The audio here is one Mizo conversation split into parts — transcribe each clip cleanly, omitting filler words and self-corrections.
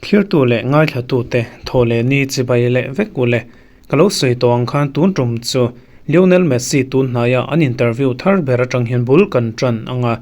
Thirtu leh ngaithlatute thaw leh ni chibai leh vek u le. Ka lo sawi tawh ang khan tun tum chu Lionel Messi tun hnaia an interview thar ber atang hian bul kan tan ang a,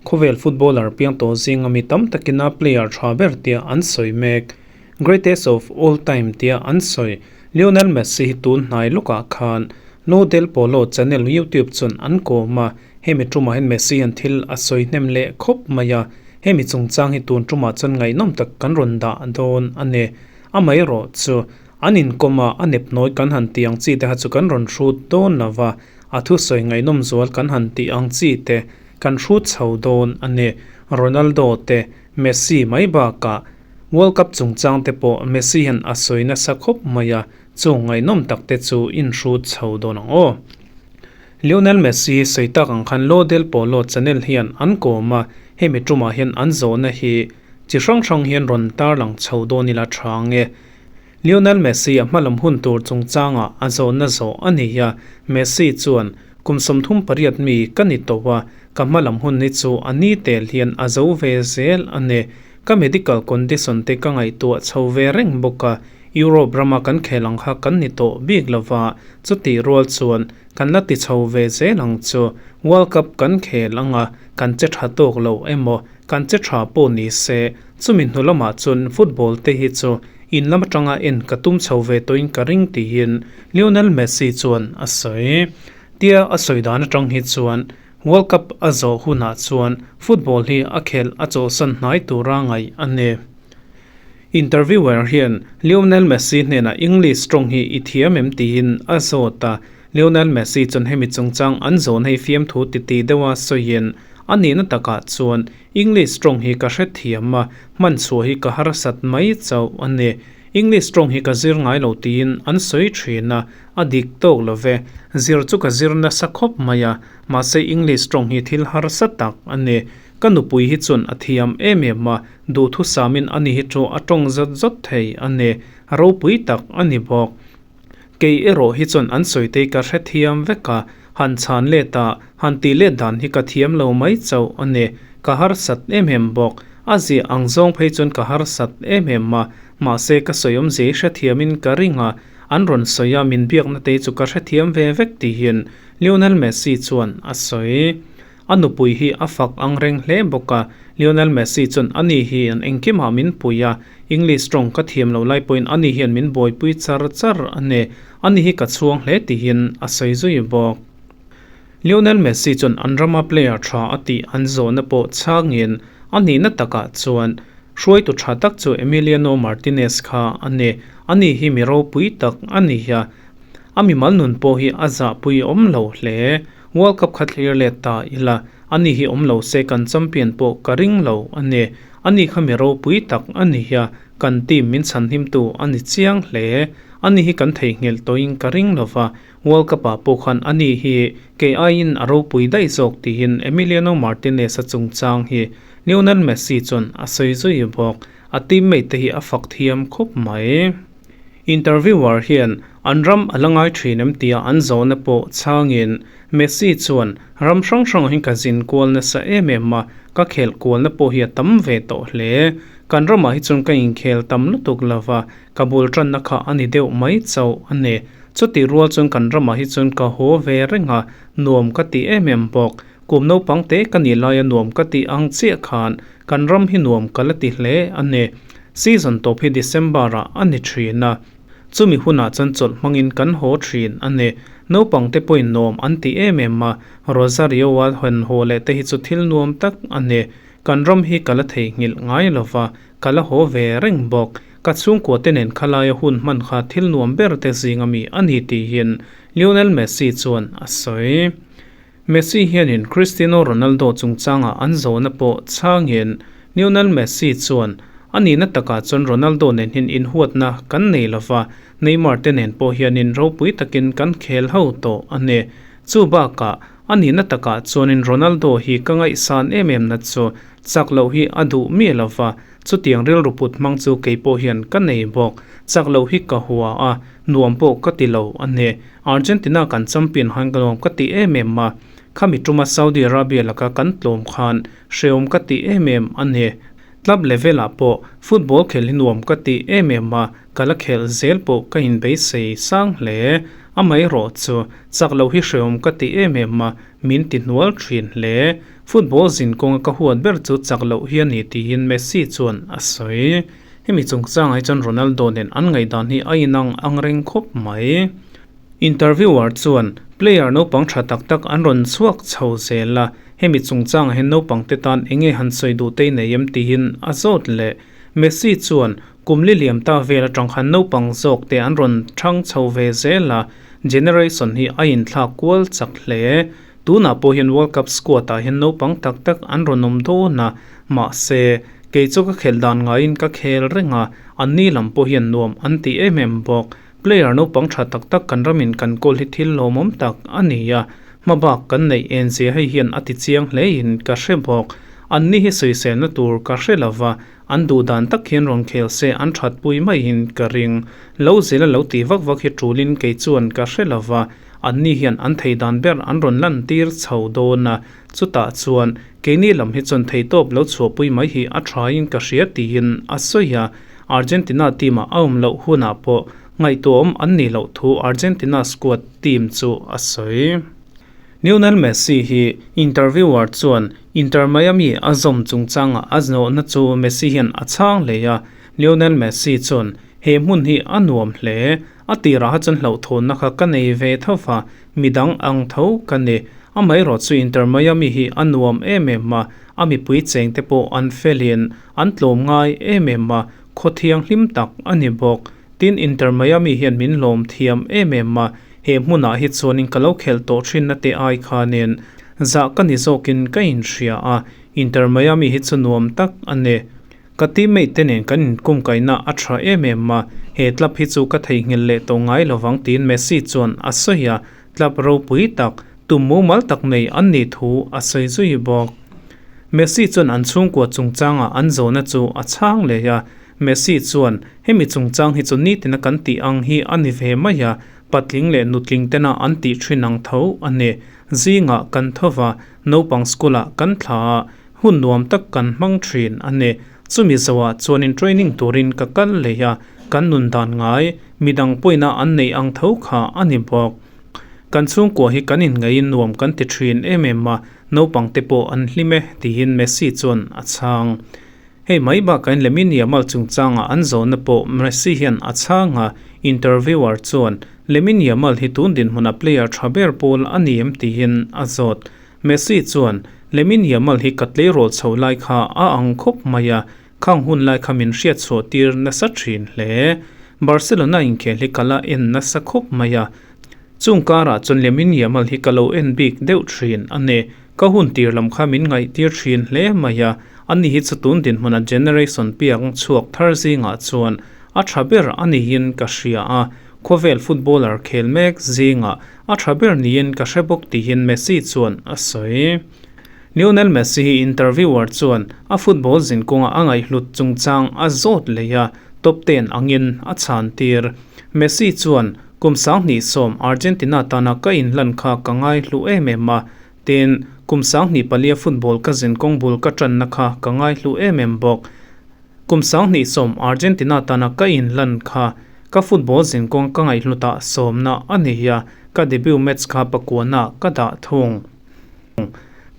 khawvel footballer piang tawh zinga mi tam takina player tha ber tia an sawi mek. Greatest of all time tia an sawi Lionel Messi hi tun hnai lawkah khan Lo Del Polo channel YouTube chuan an kawm a, hemi tumah hian Messi hian thil a sawi hnem leh khawp mai a. Hemi chungchang hi tun tumah chuan ngaihnawm tak kan rawn dah dawn a ni. Amaherawh chu, an inkawm a, a nepnawi kan han tih ang chi te kha chu kan rawn hrut dawn lo va, a thusawi ngaihnawm zual kan han tih ang chi te kan hrut chho dawn a ni. Ronaldo te, Messi mai bakah World Cup chungchang te pawh Messi hian a sawi nasa khawp mai a, chung ngaihnawm tak te chu inhrut chho dawn ang aw. Lionel Messi sawi tak ang khan Lo Del Polo channel hian an kawm a, hemi tumah hian an zawhna hi chi hrang hrang hian rawn tarlang chho dawn ila tha ang e. Lionel Messi a hmalam hun tur chungchangah a zawhna zawh a ni a, Messi chuan, Kum 38 mi ka ni tawh a, ka hmalam hun hi chu a ni tel hian a zo ve zel a ni. Ka medical condition te ka ngaihtuah chho ve reng bawk a, Europe rama kan khel ang kha kan ni tawh bik lova, chutih rual chuan kan la ti chho ve zel ang chu. World Cup kan khel ang a, kan che tha tawk lo emaw, kan che tha pawh ni se, chumi hnu lamah chuan football te hi chu in lam atanga en ka tum chho ve tawhin ka ring tiin Lionel Messi chuan a sawi. Tia a sawi dan atang hi chuan World Cup a zawh hunah chuan football hi a khelh a chawlhsan hnai tura ngaih a ni. Interviewer hian Lionel Messi hnenah English tawng hi i thiam em tiin a zawt a, Lionel Messi chuan hemi chungchang an zawn hei fiamthu titi deuha sawiin a nihna takah chuan English tawng hi ka hrethiam a, hman chhuah hi ka harsat mai chauh a ni. English tawng hi ka zir ngai lo tiin an sawi thin a, a dik tawk lo ve. Zir chu ka zir nasa khawp mai a, mahse English tawng hi thil harsa tak a ni. Ka nupui hi chuan a thiam em em a, duhthusamin ani hi chu a tawng zawt zawt thei a ni, a ropui tak a ni bawk. Kei erawh hi chuan an sawitei ka hrethiam vek a, han chhan let a, han tih let dan hi ka thiam lo mai chauh a ni, ka harsat em em bawk. A ziah ang zawng phei chuan ka harsat em em a, mahse ka sawi awmzia hi hrethiamin ka ring a, an rawn sawi a min biakna te chu ka hrethiam ve vek tihin Lionel Messi chuan a sawi. A nupui hi a fak ang reng hle bawk a, Lionel Messi chuan ani hi an engkimah min pui a, English tawng ka thiam lo lai pawhin ani hian min buaipui char char a ni, ani hi ka chhuang hle tihin a sawi zui bawk. Lionel Messi chuan an rama player tha a tih an zawhna pawh chhangin a nihna takah chuan hruaitu tha tak chu Emiliano Martinez kha a ni, ani hi mi ropui tak a ni a, a mimal nun pawh hi a zahpui awm lo hle. World Cup kha thlir let ta ila, ani hi awm lo se kan champion pawh ka ring lo a ni. Ani kha mi ropui tak a ni a, kan team min chhanhimtu a ni chiang hle. Ani hi kan theihnghilh tawhin ka ring lo va, World Cup ah pawh khan ani hi kei aiin a ropui daih zawk tiin Emiliano Martinez-a chungchang hi Lionel Messi chuan a sawi zui bawk. A teammate te hi a fak thiam khawp mai. Interviewer hian an ram a la ngai thin em tia an zawhna pawh chhangin Messi chuan ram hrang hrangah hian ka zin kual nasa em em a, ka khelh kualna pawh hi a tam ve tawh hle. Kan ramah hi chuan ka inkhel tam lutuk lova, ka bul tanna kha a ni deuh mai chauh a ni. Chutih rual chuan kan ramah hi chuan ka haw ve reng a, nuam ka ti em em bawk. Kum naupang te ka nih laia nuam ka tih ang chiah khan kan ram hi nuam ka la ti hle a ni. Season tawp hi December ah a ni thin a, chumi hunah chuan chawlh hmangin kan haw thin a ni. Naupang te pawhin nuam an ti em em a, Rosario a hawn haw leh te hi chu thil nuam tak a ni. Kan ram hi ka la theihnghilh ngai lova, ka la haw ve reng bawk. Ka chhungkua te nen khalaia hun hman kha thil nuam ber te zinga mi a ni tiin Lionel Messi chuan a sawi. Messi hianin Cristiano Ronaldo chungchangah an zawhna pawh chhangin Lionel Messi chuan, A nihna takah chuan Ronaldo nen hian inhuatna kan nei lova, Neymar te nen pawh hianin ropui takin kan khel ho tawh a ni. Chu bakah, a nihna takah chuanin Ronaldo hi ka ngaihsan em em na chu chak loh hi a duh miah lova, chutiang rilru put hmang chu kei pawh hian ka nei bawk. Chak loh hi ka hua a, nuam pawh ka ti lo a ni. Argentina kan champion han ka nuam ka ti em em a. Khami tuma Saudi Arabia laka kan tlawm khan hreawm ka ti em em a ni. Club level ah pawh football khel hi nuam ka ti em em a, ka la khelh zel pawh ka inbeisei sang hle. Amaherawh chu chak loh hi hreawm ka ti em em a, min ti hnual thin hle. Football zin kawnga ka huat ber chu chak loh hi a ni tiin Messi chuan a sawi. Hemi chungchangah hi chuan Ronaldo nen an ngaihdan hi a inang ang reng khawp mai. Interviewer chuan player naupang tha tak tak an rawn chhuak chho zel a, hemi chungchangah hian naupang te tan eng nge han sawi duh te i nei em tiin a zawt leh. Messi chuan kum li liam ta vel atang khan naupang zawk te an rawn thang chho ve zel a, generation hi a inthlak kual chak hle. Tunah pawh hian World Cup squad ah hian naupang tak tak an rawn awm dawn a, mahse, kei chu ka khelh dan ngaiin ka khel reng a, anni lam pawh hian nuam an ti em em bawk. Player naupang tha tak tak kan ramin kan kawl hi thil lawmawm tak a ni a, hmabak kan neih en zia hei hian a ti chiang hlein ka hre bawk. Anni hi sawiselna tur ka hre lo va, an duh dan tak hian rawn khel se an thatpui maiin ka ring. Lo zela lo ti vak vak hi tulin kei chuan ka hre lo va, anni hian an thei dan ber an rawn lantir chho dawn a, chutah chuan keini lam hi chuan theitawp lo chhuahpui mai hi a thain ka hria tiin a sawi a. Argentina team-ah a awm loh hunah pawh ngaihtuahawm an nih loh thu Argentina squad team chu a sawi. Lionel Messi hi interviewer chuan Inter Miami a zawm chungchangah a zawhna chu Messi hian a chhang hle a, Lionel Messi chuan, He hmun hi a nuam hle. A tirah kha chuan hlauhthawnna kha ka nei ve tho va, midang ang tho ka ni. Amaherawh chu Inter Miami hi a nuam em em a, a mipui chengte pawh an felin an tlawm ngai em em a, khaw thianghlim tak a ni bawk. Tin, Inter Miami hian min lawm thiam em em a, he hmunah hi chuanin ka lo khelh tawh thinna te ai khanin zah ka ni zawkin ka inhria a, Inter Miami hi chu nuam tak a ni. Ka teammate te nen kan inkumkaihna a tha em em a, he club hi chu ka theihnghilh leh tawh ngai lovang tiin Messi chuan a sawi a, club ropui tak, tum mumal tak nei an nih thu a sawi zui bawk. Messi chuan an chhungkua chungchangah an zawhna chu a chhang leh a, Messi chuan, Hemi chungchang hi chu nitina kan tih ang hi a ni ve mai a, patling leh nutling tena an tih thin ang tho a ni. Zingah kan tho va, naupang school-ah kan thla a, Hun nuam tak kan hmang thin a ni. Chumi zoah chuanin training turin ka kal leh a, kan nun dan ngai, midang pawina an neih ang tho kha a ni bawk. Kan chhungkua hi kan inngaihin nuam kan ti thin em em a, naupang te pawh an hlim e, tiin Messi chuan a chhang. Hei mai bakah Lamine Yamal chungchangah an zawhna pawh Messi hian a chhang a, interviewer chuan Lamine Yamal hi tun dinhmuna player tha ber pawl a ni em tiin a zawt. Messi chuan, Lamine Yamal hi ka tleirawl chho lai kha a ang khawp mai a, khang hun lai kha min hriat chhuah tir nasa thin hle. Barcelona inkhel hi ka la en nasa khawp mai a, chung karah chuan Lamine Yamal hi ka lo en bik deuh thin a ni. Ka hun tir lam kha min ngaihtir thin hle mai a, ani hi chu tun dinhmuna generation piang chhuak thar zingah chuan a tha ber a niin ka hria a, khawvel footballer khel mek zingah A tha ber niin ka hre bawk tihin Messi chuan a sawi. Lionel Messi hi interviewer chuan a football zinkawnga a ngaihhlut chungchang a zawt leh a, top ten angin a chhan tir. Messi chuan, Kum 2010 Argentina tana ka inhlan kha ka ngaihlu em em a, tin, kum 2004 football ka zinkawng bul ka tanna kha ka ngaihlu em em bawk. Kum 2010 Argentina tana ka inhlan kha ka football zinkawng ka ngaihhlutah sawmna a ni a, ka debut match kha pakuana ka dah thung.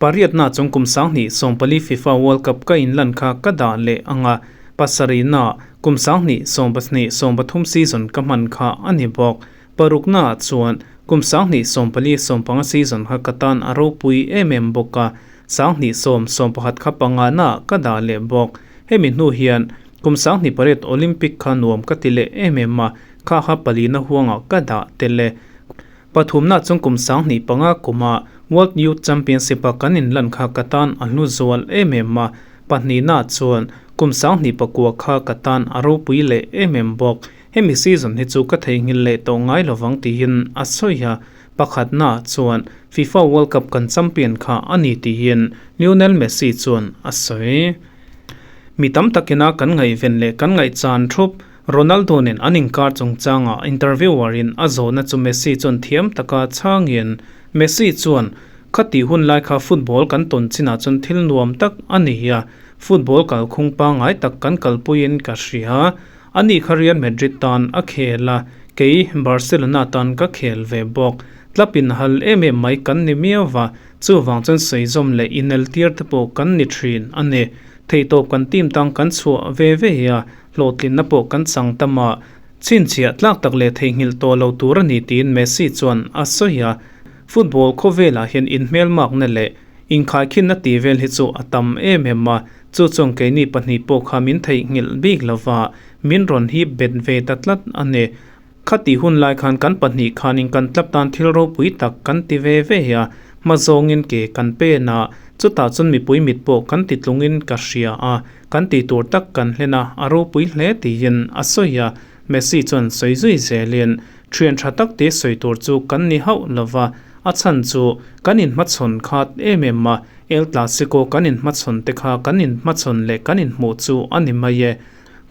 Pariatna chung kum 2014 FIFA World Cup ka inhlan kha ka dah leh ang a, pasarihna kum 2022 23 season ka hman kha a ni bawk. Paruknaah chuan kum 2014 15 season kha ka tan a ropui em em bawk a, 2010 11 kha pangana ka dah leh bawk. Hemi hnu hian kum 2008 Olympic kha nuam ka ti leh em em a, kha kha palina huangah ka dah tel e. Pathumna chung kum 2005 kuma World Youth Championship a kan inlan kha ka tan a hlu zual em em a, pahnihna chuan kum 2009 kha ka tan a ropui leh em em bawk. Hemi season hi chu ka theihnghilh leh tawh ngai lovang tiin a sawi a. Pakhatna chuan FIFA World Cup kan champion kha a ni tiin Lionel Messi chuan a sawi. Mi tam takina kan ngaihven leh kan ngaihchan thup Ronaldo nen an inkar chungchangah interviewer in a zawhna chu Messi chuan thiam taka chhangin Messi chuan Khatih hun lai kha football kan tawn chinah chuan thil nuam tak a ni a, football kalkhung pangngai tak kan kalpuiin ka hria. Ani kha Real Madrid tan a khel a, kei Barcelona tan ka khel ve bawk. Tlap inhal em em mai kan ni miau va, chuvang chuan sawi zawm leh inel tir te pawh kan ni thin a ni. Theihtawp kan team tang kan chhuah ve ve a, hlawhtlinna pawh kan chang ta mah. Chhinchhiah tlak tak leh theihnghilh tawh lo tur a ni tiin Messi chuan a sawi a. Football khawvelah hian inhmelmakna leh inkhaikhinna tih vel hi chu a tam em em a, chu chuan keini pahnih pawh kha min theihnghilh bik lova min rawn hip bet ve ta tlat a ni. Khatih hun lai khan kan pahnih khanin kan tlap tan thil ropui tak kan ti ve ve a, hma zawngin ke kan pen a, chutah chuan mipui mit pawh kan ti tlungin ka hria a, kan tih tur tak kan hlen a, a ropui hle tiin a sawi a. Messi chuan sawi zui zelin Thian tha tak te sawi tur chu kan ni hauh lova, a chhan chu kan inhmachhawn khat em em a, El Clasico kan inhmachhawn te kha kan inhmachhawn leh kan inhmuh chu a ni mai e.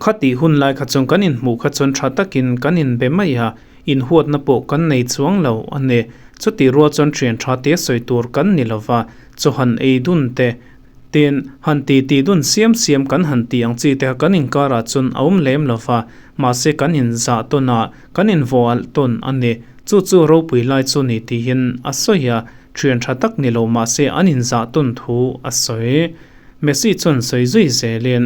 Khatih hun lai kha chuan kan inhmuh kha chuan tha takin kan inbe mai a, inhuatna pawh kan nei chuang lo a ni. Chutih rual chuan thian tha te sawi tur kan ni lova, chaw han ei dun te, Tin, han ti ti dun siam siam kan han ti ang chi te kha kan inkarah chuan a awm lem lo va, mahse kan inzah tawn a, kan invaw alh tawn a ni. Chu chu ropui lai chu ni tiin a sawi a, thian tha tak ni lo mahse an inzah tawn thu a sawi. Messi chuan sawi zui zelin,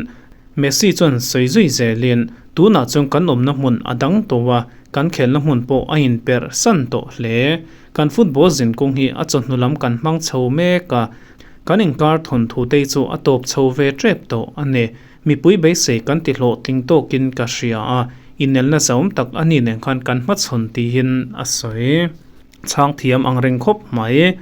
Messi chuan sawi zui zelin, Tunah chuan kan awmna hmun a dang tawh a, kan khelna hmun pawh a inperh san tawh hle. Kan football zinkawng hi a chawhnu lam kan hmang chho mek a, Kan inkar thawnthu te chu a tawp chho ve tep tawh a ni. Mipui beisei kan ti hlawhtling tawkin ka hria a, inelna zauhawm tak a ni nen khan kan hmachhawn tiin a sawi. Chhang thiam ang reng khawp mai.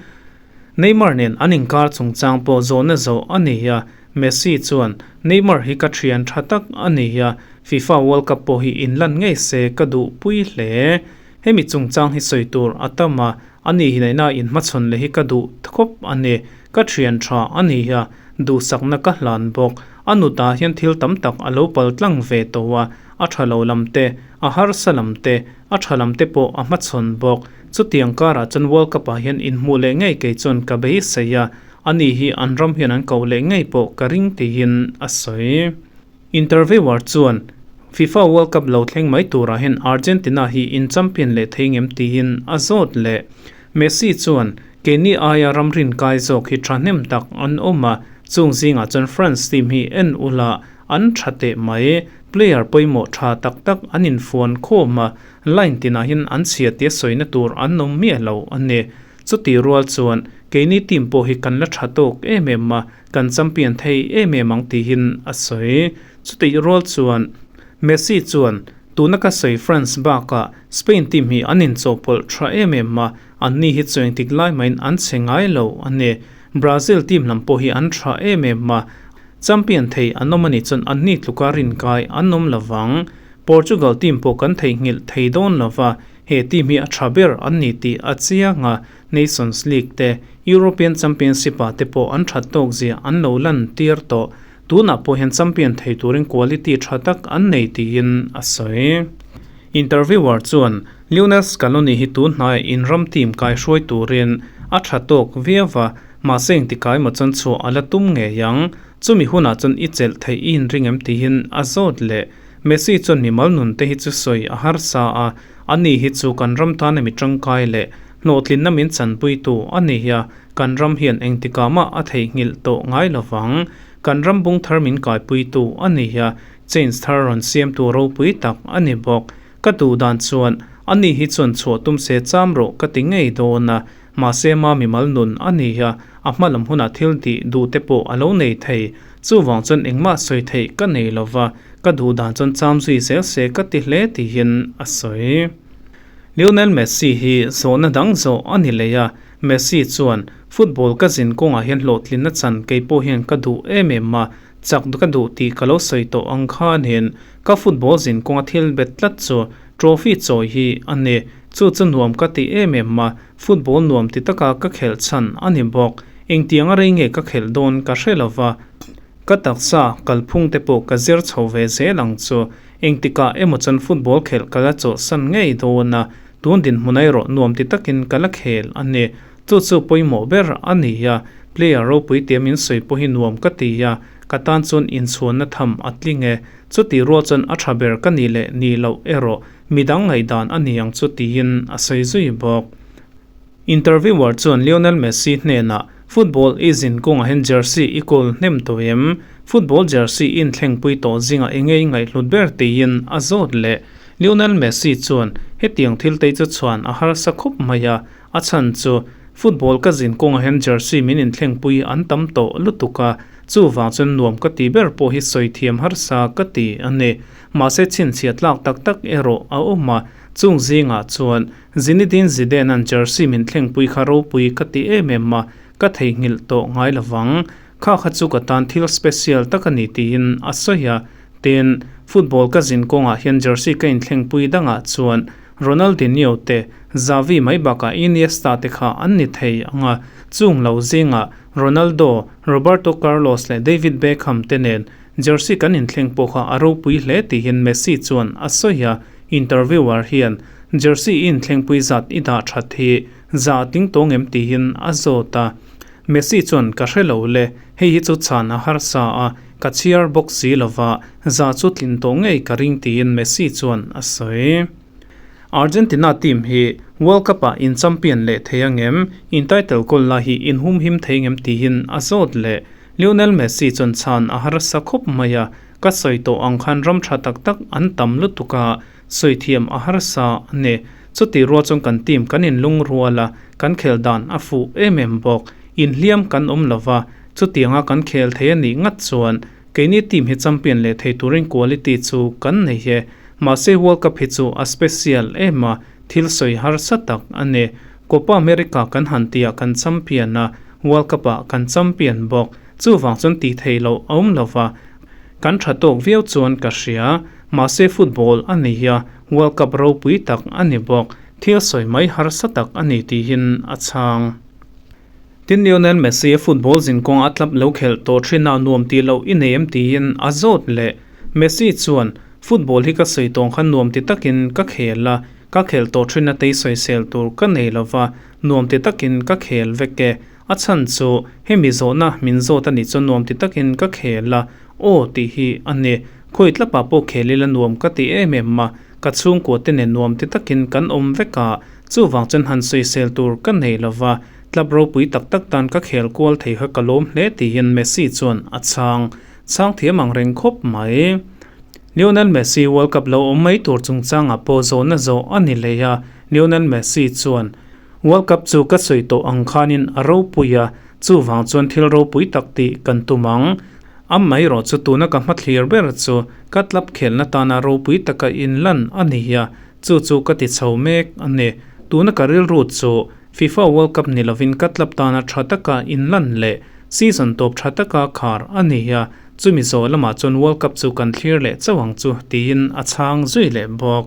Neymar nen an inkar chungchang pawh zawhna zawh a ni a, Messi chuan, Neymar hi ka thian tha tak a ni a, FIFA World Cup pawh hi inlan ngei se ka duhpui hle. Hemi chungchang hi sawi tur a tam a, A ni hnaihna inhmachhawn leh hi ka duh khawp a ni. Ka thian tha a ni a, duhsakna ka hlan bawk. A nutah hian thil tam tak a lo pal tlang ve tawh a, a tha lo lam te, a harsa lam te, a tha lam te pawh a hmachhawn bawk. Chutiang karah chuan World Cup ah hian inhmuh leh ngei kei chuan ka beisei a, a ni hi an ram hian an koh leh ngei pawh ka ring tiin a sawi. Interviewer chuan, FIFA World Cup lo thleng mai turah hian Argentina hi in champion leh thei ngem tiin a zawt leh. Messi chuan, Keini aia ram rinkai zawk hi thahnem tak an awm a, chung zingah chuan France team hi en ula an tha teh mai. Player pawimawh tha tak tak an infuan khawm a, line tinah hian an chhia tia sawina tur an awm miah lo a ni. Chutih rual chuan, keini team pawh hi kan la tha tawk em em a, Kan champion thei em em ang tihin a sawi. Chutih rual chuan Messi chuan tuna ka sawi France bakah Spain team hi an inchawhpawlh tha em em a, anni hi chu engtik lai mahin an che ngai lo a ni. Brazil team lam pawh hi an tha em em a, champion thei an awm a nih chuan anni tluka rinkai an awm lovang. Portugal team pawh kan theihnghilh thei dawn lova, he team hi a tha ber an ni tih a chiang a, Nations League te, European Championship ah te pawh an that tawk zia an lo lan tir tawh. Tunah pawh hian champion thei turin quality tha tak an nei tiin a sawi. Interviewer chuan Lionel Scaloni hi tun hnaiah inram team kaihruai turin a tha tawk viau a, mahse engtikai maw chuan chhuah a la tum ngei ang. Chumi hunah chuan i chelh theih i inring em tiin a zawt leh. Messi chuan mimal nun te hi chu sawi a harsa a, ani hi chu kan ram tana mi tangkai leh Hlawhtlinna min chanpuitu a ni a, kan ram hian engtikah mah a theihnghilh tawh ngai lovang. Kan ram bung thar min kaipuitu a ni a, change thar rawn siamtu ropui tak a ni bawk. Ka duh dan chuan a ni hi chuan chhuah tum se cham rawh ka ti ngei dawn a, mahse ma mimal nun a ni a, a hma lam hunah thil tih duh te pawh a lo nei thei. Chuvang chuan engmah sawi theih ka nei lova, ka duh dan chuan cham zui zel se ka ti hle tiin a sawi. Lionel Messi hi zawhna dang zawh a ni leh a, Messi chuan, Football ka zin kawngah hian hlawhtlinna chan kei pawh hian ka duh em em a, chak ka duh tih ka lo sawi tawh ang khanin ka football zin kawnga thil bet tlat chu trophy chawi hi a ni. Chu chu nuam ka ti em em a, football nuam ti taka ka khelh chhan a ni bawk. Engtianga rei nge ka khelh dawn ka hre lova, ka taksa kalphung te pawh ka zir chho ve zel ang chu. Engtikah emaw chuan football khelh ka la chawlhsan ngei dawn a, tun dinhmun erawh nuam ti takin ka la khel a ni. Chu chu pawimawh ber a ni a, player ropui tia min sawi pawh hi nuam ka ti a, ka tan chuan inchhuanna tham a tling e. Chuti rual chuan a tha ber ka ni leh ni loh erawh midang ngaihdan a ni ang chu tiin a sawi zui bawk. Interviewer chuan Lionel Messi hnenah, Football i zin kawngah hian jersey i kawl hnem tawh em? Football jersey i inthlengpui tawh zingah enge i ngaihhlut ber tiin a zawt leh. Lionel Messi chuan, Hetiang thil te chu chhuan a harsa khawp mai a, a chhan chu football ka zin kawngah hian jersey min inthlengpui an tam tawh lutuk a, chuvang chuan nuam ka ti ber pawh hi sawi thiam harsa ka ti a ni. Mahse chhinchhiah tlak tak tak erawh a awm a, chung zingah chuan Zinedine Zidane-a'n jersey min thlengpui kha ropui ka ti em em a, ka theihnghilh tawh ngai lovang. Kha kha chu ka tan thil special tak a ni tiin a sawi a. Tin, football ka zin kawngah hian jersey ka inthlengpui dangah chuan Ronaldinho te, Xavi mai bakah Iniesta te kha an ni thei ang a, chung lo zingah Ronaldo, Roberto Carlos leh David Beckham te nen jersey kan inthleng pawh kha a ropui hle tiin Messi chuan a sawi a. Interviewer hian jersey i inthlengpui zat i dah that hi za a tling tawng em tiin a zawt a. Messi chuan ka hre lo le, hei hi chu chhan a harsa a, ka chhiar bawk si lova, za chu tlin tawh ngei ka ring tiin Messi chuan a sawi. Argentina team hi World Cup ah in champion leh thei angem, in title kawl lai hi in humhim thei ngem tiin a zawt leh. Lionel Messi chuan chhan a harsa khawp mai a, ka sawi tawh ang khan ram tha tak tak an tam lutuk a, sawi thiam a harsa a ni. Chuti rual chuan kan team kan inlung rual a, kan khel dan a fuh em em bawk. Inhliam kan awm lo va, chutianga kan khel thei a nih ngat chuan keini team hi champion leh thei turin quality chu kan nei e. Mahse World Cup hi chu a special em a, thil sawi harsa tak a ni. Copa America kan han tihah kan champion a, World Cup ah kan champion bawk. Chuvang chuan tih theih loh a awm lo va, kan tha tawk viau chuan ka hria. Mahse football a ni a, World Cup ropui tak a ni bawk. Thil sawi mai harsa tak a ni tihin a chhang. Tin Lionel Messi a football zinkawng a tlap lo khelh tawh thin a nuam tih loh i nei em tiin a zawt leh. Messi chuan, Football hi ka sawi tawng khan nuam ti takin ka khel a, ka khelh tawh thin a tei sawisel tur ka nei lova, nuam ti takin ka khel vek e. A chhan chu hemi zawhna min zawt a nih chuan nuam ti takin ka khel a, aw tih hi a ni. Khawi tlapah pawh khel ila nuam ka ti em em a, ka chhungkua te nen nuam ti takin kan awm vek a, chuvang chuan han sawisel tur ka nei lo va, tlap ropui tak tak tan ka khel kual thei kha ka lawm hle tiin Messi chuan a chhang chhang thiam ang reng khawp mai. Lionel Messi World Cup lo awm mai tur chungchangah pawh zawhna zawh a ni leh a, Lionel Messi chuan, World Cup chu ka sawi tawh ang khanin a ropui a, chuvang chuan thil ropui tak tih kan tum ang. Amaherawh chu tuna ka hmathlir ber chu ka club khelhna tana ropui taka inlan a ni a, chu chu ka ti chho mek a ni. Tuna ka rilru chu FIFA World Cup ni lovin ka club tana tha taka inlan leh season tawp tha taka khar a ni a, chumi zawh lamah chuan World Cup chu kan thlir leh chauh ang chu tiin a chhang zui leh bawk.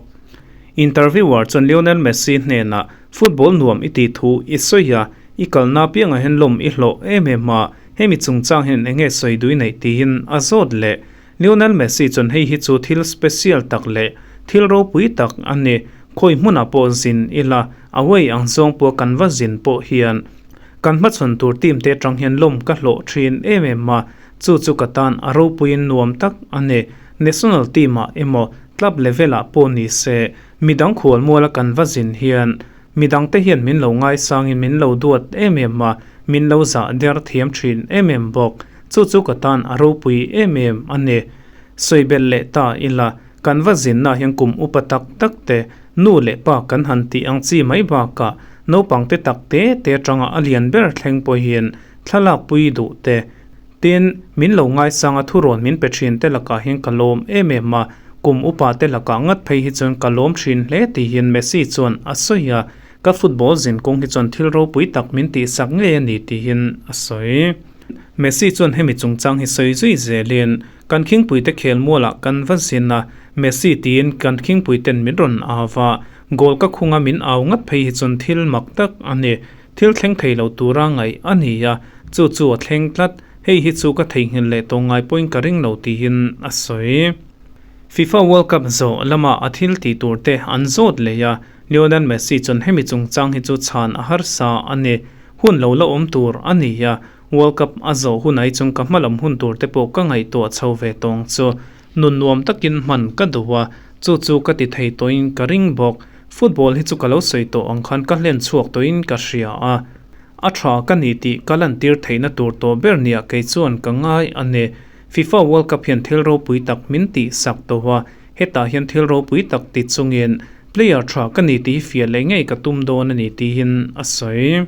Interviewer chuan Lionel Messi hnenah Football nuam i tih thu i sawi a, i kalna apiangah hian lawm i hlawh em em a, hemi chungchang hian eng nge sawi dui neih tiin a zawt leh. Lionel Messi chuan hei hi chu thil special tak leh thil ropui tak a ni, khawi hmunah pawh zin ila, away ang zawng pawh kan va zin pawh hian kan hmachhawn tur team te atang hian lawm ka hlawh thin em em a, chu chu ka tan a ropuiin nuam tak a ni. National team ah emaw club level ah pawh ni se, Midang khualmuala kan va zin hian midangte hian min lo ngaisangin min lo duat em em a, min lo zah der thiam thin em em bawk. Chu chu ka tan a ropui em em a ni. Sawi belh leh ta ila, kan va zinna hian kum upa tak tak te, nu leh pa kan han tih ang chi mai bakah naupangte tak te te atanga a lian ber thleng pawhin thlalak pui duh te, Tin, min lo ngaisang a thurawn min pe thin te lakah hian ka lawm em em a, kum upa te lakah ngat phei hi chuan ka lawm thin hle tihin Messi chuan a sawi a, ka football zin kawng hi chuan thil ropui tak min tihsak ngei a ni tihin a sawi. Messi chuan hemi chungchang hi sawi zui zelin, Kan khingpuite khelmualah kan va zin a, Messi tiin kan khingpuiten min rawn au va, goal ka khunga min au ngat phei hi chuan thil mak tak a ni. Thil thleng thei lo tura ngaih a ni a, chu chu a thleng tlat, hei hi chu ka theihnghilh leh tawh ngai pawhin ka ring lo tiin a sawi. FIFA World Cup zawh lama a thil tih tur te an zawt leh a, Lionel Messi chuan hemi chungchang hi chu chhan a harsa a ni. Hun lo la awm tur a ni a, World Cup a zawh hun ai chung ka hmalam hun tur te pawh ka ngaihtuah chho ve tawng chu. Nun nuam takin hman ka duh a, chu chu ka ti thei tawhin ka ring bawk. Football hi chu ka lo sawi tawh ang khan ka hlen chhuak tawhin ka hria a. A tha ka ni tih ka lantir theihna tur tawh ber nia kei chuan ka ngai a ni. FIFA World Cup hian thil ropui tak min tih sak tawh a, hetah hian thil ropui tak ti chungin player tha ka ni tih hi fiah leh ngei ka tum dawn a ni tiin a sawi.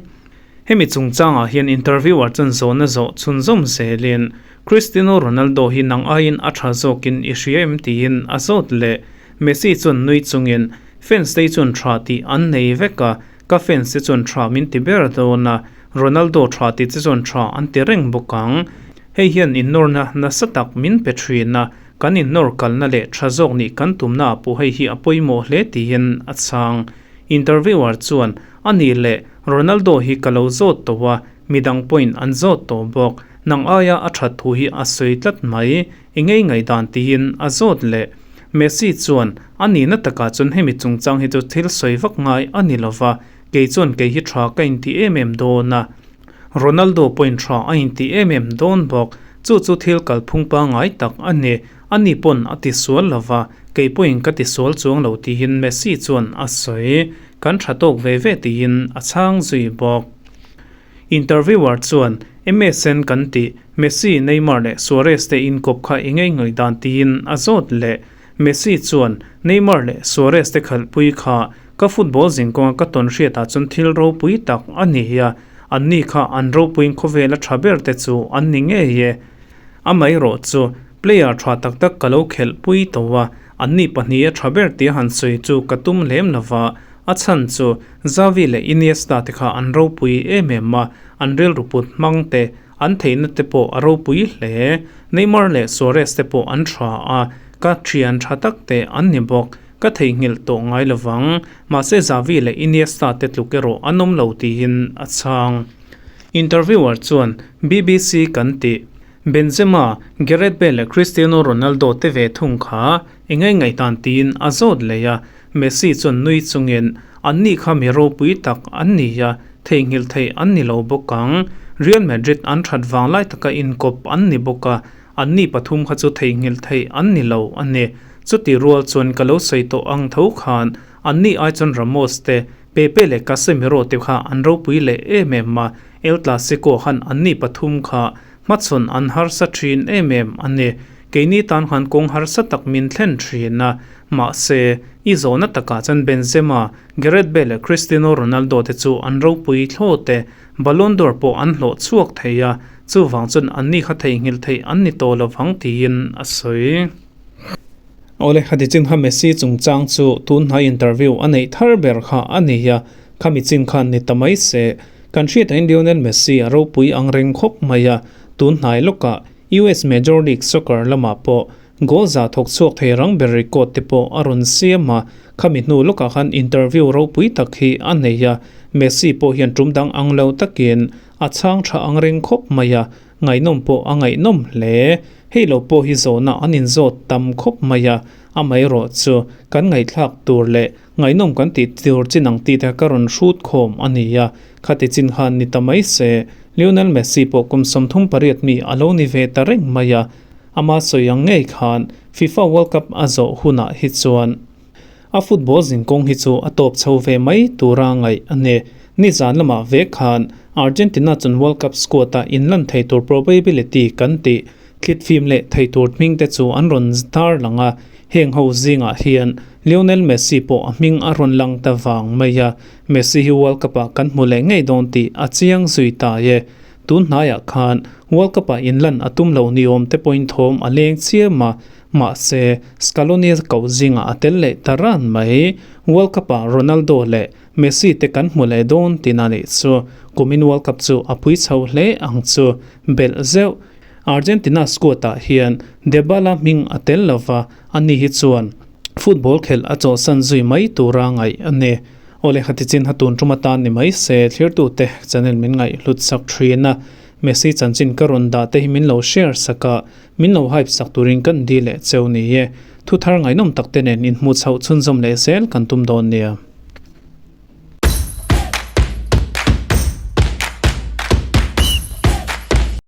Hemi chungchangah hian interviewer chuan zawhna zawh chhunzawm zelin Cristiano Ronaldo hi nang aiin a tha zawkin i hria em tiin a zawt leh. Messi chuan nui chungin fans te hi chuan tha tih an nei vek a, Ka fans te chuan tha min ti ber dawn a, Ronaldo tha ti che chuan tha an ti reng bawk ang. Hei hian innawrna nasa tak min pe thin a, kan innawr kalna leh tha zawk nih kan tumna ah pawh hei hi a pawimawh hle tiin a chhang. Interviewer chuan, A nih leh, Ronaldo hi ka lo zawt tawh a, midang pawhin an zawt tawh bawk. Nang aia a that thu hi a sawi tlat mai. I ngei ngaihdan tiin a zawt leh. Messi chuan, A nihna takah chuan hemi chungchang hi chu thil sawi vak ngai a ni lova, kei chuan kei hi tha ka inti em em dawn a. Ronaldo pawhin tha a inti em em dawn bawk. Chu chu thil kalphung pangngai tak a ni. Ani pawn a ti sual lova, kei pawhin ka ti sual chuang lo tiin Messi chuan a sawi. Kan tha tawk ve ve tiin a chhang zui bawk. Interviewer chuan, MSN kan tih, Messi, Neymar leh Suarez te inkawp kha i ngei ngaih dan tiin a zawt leh. Messi chuan, Neymar leh Suarez te khalhpui kha ka football zinkawnga ka tawn hriatah chuan thil ropui tak a ni a, anni kha an ropuiin khawvela tha ber te chu an ni ngei e. Amaherawh chu, player tha tak tak ka lo khelhpui tawh a, anni pahniha tha ber tia han sawi chu ka tum lem lova, A chhan chu Xavi leh Iniesta te kha an ropui em em a, an rilru put hmang te, an theihna te pawh a ropui hle. Neymar leh Suarez te pawh an tha a, ka thian tha tak te an ni bawk. Ka theihnghilh tawh ngai lovang. Mahse Xavi leh Iniesta te tluk erawh an awm lo tiin a chhang. Interviewer chuan BBC kan tih. Benzema, Gareth Bale leh Cristiano Ronaldo te ve thung kha i ngaingaihdan tiin a zawt leh a. Messi chuan nui chungin, Anni kha mi ropui tak an ni a, theihnghilh theih an ni lo bawk ang. Real Madrid an that vang lai taka inkawp an ni bawk a, anni pathum kha chu theihnghilh theih an ni lo a ni. Chuti rual chuan ka lo sawi tawh ang tho khan, anni ai chuan Ramos te, Pepe leh Casemiro te kha an ropui leh em em a, El Clasico khan anni pathum kha Hmachhawn an harsa thin em em a ni. Keini tan khan kawng harsa tak min thlen thin a. Mahse, i zawhna takah chuan Benzema, Gareth Bale leh Cristiano Ronaldo te chu an ropui thlawt e. Ballon d'Or pawh an hlawh chhuak thei a, chuvang chuan anni kha theihnghilh theih an ni tawh lovang tiin a sawi. Awle, khati chin kha Messi chungchang chu tunhnai interview a neih thar ber kha a ni a, khami chin khan ni ta mai se. Kan hriatah Lionel Messi a ropui ang reng khawp mai a, tunhnai lawkah US Major League Soccer lamah pawh goal za thawk chhuak thei rang ber record te pawh a rawn siam a, khami hnu lawkah khan interview ropui tak hi a nei a, Messi pawh hian tum dang ang lo takin a chhang tha ang reng khawp mai a, Ngaihnawm pawh a ngaihnawm hle. Hei lo pawh hi zawhna an inzawt tam khawp mai a, amaherawh chu kan ngaihthlak tur leh ngaihnawm kan tih tur chin ang tih te ka rawn hrut khawm a ni a, khati chin khan ni ta mai se. Lionel Messi pawh kum 38 mi a lo ni ve ta reng mai a, ama sawi ang ngei khan FIFA World Cup a zawh hunah hi chuan A football zinkawng hi chu a tawp chho ve mai tura ngaih a ni. Nizan lamah ve khan Argentina chuan World Cup squad-a inlan thei tur probability kan tih thlit fim leh thei tur hming te chu an rawn tar lang a, heng ho zingah hian Lionel Messi pawh a hming a rawn lang ta vang mai a, Messi hi World Cup-ah kan hmu leh ngei dawn tih a chiang zui ta e. Tun hnaiah khan World Cup-ah inlan a tum lo ni awm te pawhin thawm a leng chiam a, Mahse, Scaloni koh zingah a tel leh ta ran mai. World Cup-ah Ronaldo leh Messi te kan hmu leh dawn tihna a nih chu. Kumin World Cup chu a pui chho hle ang chu. Belh zeuh. Argentina squad-ah hian Dybala hming a tel lova, ani hi chuan football khelh a chawhsan zui mai tura ngaih a ni. Aw lehkha tichin ha tun tum atan ni mai se, thlirtute channel min ngaihhlut sak thin a. Messi chanchin ka rawn dah te hi min lo share sak a. Min lo hype sak turin kan di leh cheu ni e. Thu thar ngaihnawm tak te nen inhmuh chhoh chhunzawm leh zel kan tum dawn nia.